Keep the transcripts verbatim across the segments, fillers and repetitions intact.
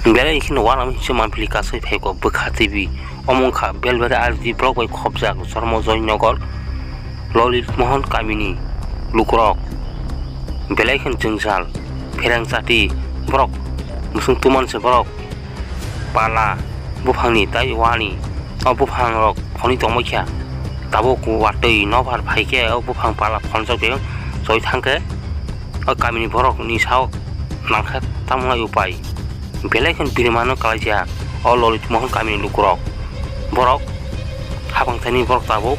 Belai kheno uanama himse manpili kasui phaikha bwkha twi. Omo wngkha Belbari R D block bai khopjak Chormo Joynagar Lolit Mohon kamini lukurok. Belai kheno jwngjal, phereng chati borok, musung tumanse borok, pala buphangni tai uani o buphangrok phonwi tongbaikha. Tabuk watwi nokbar phaikhe o buphang pala phonjak bebak choi thangkhe o kamini borokni saok nangkhe tamnai upai. Belai kheno birimano kalaijak o Lolit Mohon kamini lukurok. Borok hapang thani borok tabuk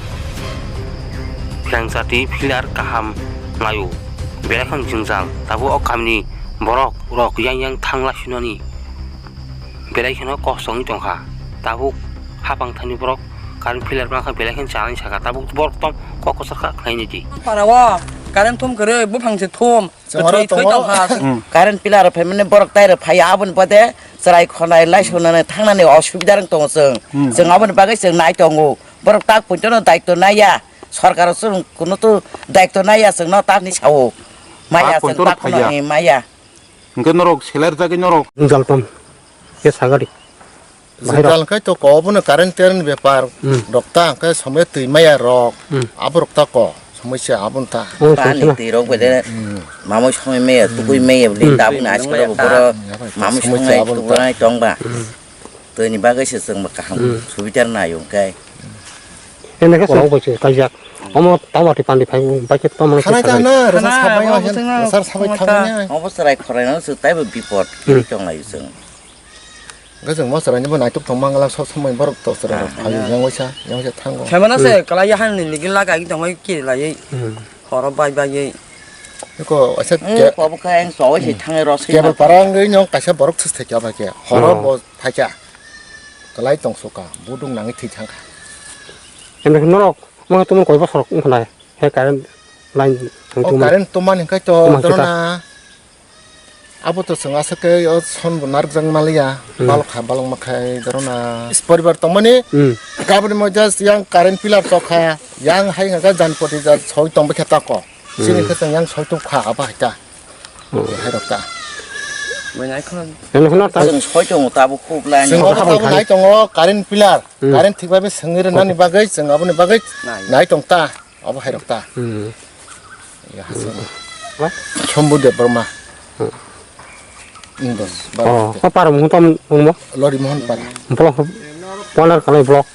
phereng chati pillar kaham naio. Belai kheno jwngjal tabuk o kamini borok rok yang yang thangla sinani belai kheno kosongwi tongkha. Tabuk hapang thani borok current pillar mankha belai kheno chanai saka tabuk borok tong kok kosar kha khlainai di. Para o current thum kwrwi buphang se thum. Chwng oro thwi thwi tongo. Tongkha. Hmm. Current pillar rok phaimani borok tai rok phaiya aboni bade chwrai khonai lai sonani thangnani osubida rok tongo chwng. Hmm. Chwng aboni bagwi chwng nai tongo. Borok tak poito no daitw naiya. Sorkar o chwng kuno to daitw naiya chwngno tamni sao. Maya tak chwng poito no tak phaiya. Khonani maya. Hwnkhe norok seler jagwi norok. Jaltom. Ke sagari. Bahai rok. Jwngjal hwnkhe to kok obono current terrent bepar Hmm. rok ta hwnkhe somoi twi maya rok Hmm. abo rok ta kok somoi se abo ta. Oh, Pani twi rok bede Hmm. mamoi somoi maya tugui maya bini Hmm. tabuk na askar Hmm. boro Hmm. mamoi Somoi se songnai abo ta. Tugnai tongba. Hmm. Twi ni bagwi se chwng kaham Hmm. subidar nai hwnkhe. Ene khe chwng bai se kaijak. Omo tamo ti pandi phai bai khe tamo Khana sagari. Jana rasa Khana sabai abo ma chwngno rasa sabai khumata. Thangmani. Obo chwrai khoraino chwng taibo bipot Hmm. kiri tonglaio chwng. Gajang mo chwraino bo naitok tong mangala sob somoi borok to chwrai rok Ah, phaio ah. Yang waisa, yang waisa thango. Khaimano se Hmm. kalai ya han ni ligin lagai tongoi kiri lai. Hmm. Horo bai bai. Eko waisa Hmm, ke- kobo kha ang soi se Hmm. thangoi rosoi Kebal ma. Parang goi nyong kaisa borok thus thekya bai ke. Horo Oh. Bo thakya. Kalai tong suka, budung nangwi thwi thangkha. Ende norok mo tumun koi bosor wngkha nai. He current line thang O tuma. Current tuma ni khai to Tuma dorona. Abo to chwng aswk khe o son bo narwkjak maliya. Hmm. Balok kha, balok ma khai dorona. Poribar tongmani Hmm. kabri mo just yang current pillar tokha, yang hai nga janpoti ja soi tong bikha tako. Chini Hmm. khe chwng yang soi tong kha abo hai ta. Hmm. Hai rok ta. Eno kheno ta. Chwng soi tongo tabuk khub line. Chwng Abo abo tabuk tabuk nai tongo current pillar. Hmm. Current thik bai sengwi rwnani bagwi chwng aboni bagwi Nai. Nai tong ta. Abo hai rok ta. Hmm. Ya, hasing. Ba? Shambhu Debbarma. Hmm. Indos, Oh, Bharat. Apa para mungkin tam mungmo? Lori Mohon Para. Block, Polar Kalai block.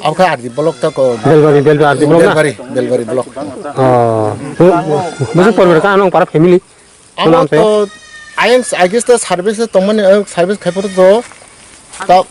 Abo kha R D block ta ko. Belbari, Belbari R D block na? Belbari, Belbari block. Oh, bu-, bu-, busuk poribar ka anong para family? Amo Kunam pe? To ayang agis ta service tongmani, eh, service khai photo to. Ta-